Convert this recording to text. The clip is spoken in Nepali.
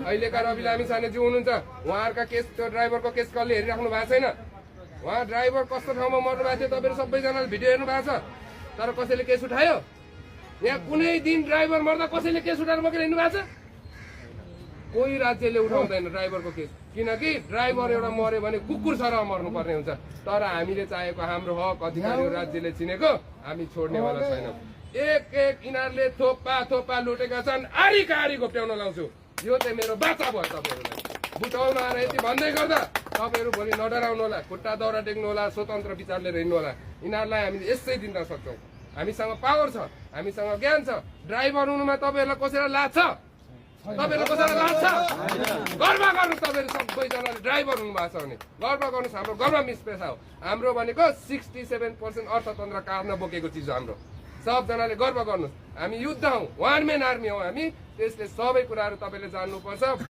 अहिलेका रवि लामिछानेज्यू हुनुहुन्छ, उहाँहरूका केस, त्यो ड्राइभरको केस कसले हेरिराख्नु भएको छैन। उहाँ ड्राइभर कस्तो ठाउँमा मर्नु भएको थियो तपाईँहरू सबैजनाले भिडियो हेर्नु भएको छ, तर कसैले केस उठायो? यहाँ कुनै दिन ड्राइभर मर्दा कसैले केस उठाएर बोकेर हिँड्नु भएको छ? कोही राज्यले उठाउँदैन ड्राइभरको केस, किनकि ड्राइभर एउटा मर्यो भने कुकुर सरह मर्नुपर्ने हुन्छ। तर हामीले चाहेको हाम्रो हक अधिकारहरू राज्यले चिनेको हामी छोड्नेवाला छैनौँ। एक यिनीहरूले थोपा लुटेका छन्, आरी घोप्ट्याउन लाउँछु। यो चाहिँ मेरो बाचा भयो। तपाईँहरूलाई बुटाउन आएर यति भन्दै गर्दा तपाईँहरू भोलि नडराउनु होला, खुट्टा दाउरा टेक्नु होला, स्वतन्त्र विचार लिएर हिँड्नु होला। यिनीहरूलाई हामीले यसै दिन सक्छौँ। हामीसँग पावर छ, हामीसँग ज्ञान छ। ड्राइभर हुनुमा तपाईँहरूलाई कसैलाई लाज छ? तपाईँहरूलाई कसैलाई लाज छ? गर्व गर्नुहोस्, तपाईँहरू सबैजनाले ड्राइभर हुनुभएको छ भने गर्व गर्नुहोस्। हाम्रो गर्व मिस पेसा हो। हाम्रो भनेको 67% अर्थतन्त्र काट्न बोकेको चिज हो हाम्रो। सबजनाले गर्व गर्नुहोस्। हामी युद्ध हौ, वान म्यान आर्मी हौ हामी। त्यसले सबै कुराहरू तपाईँले जान्नुपर्छ।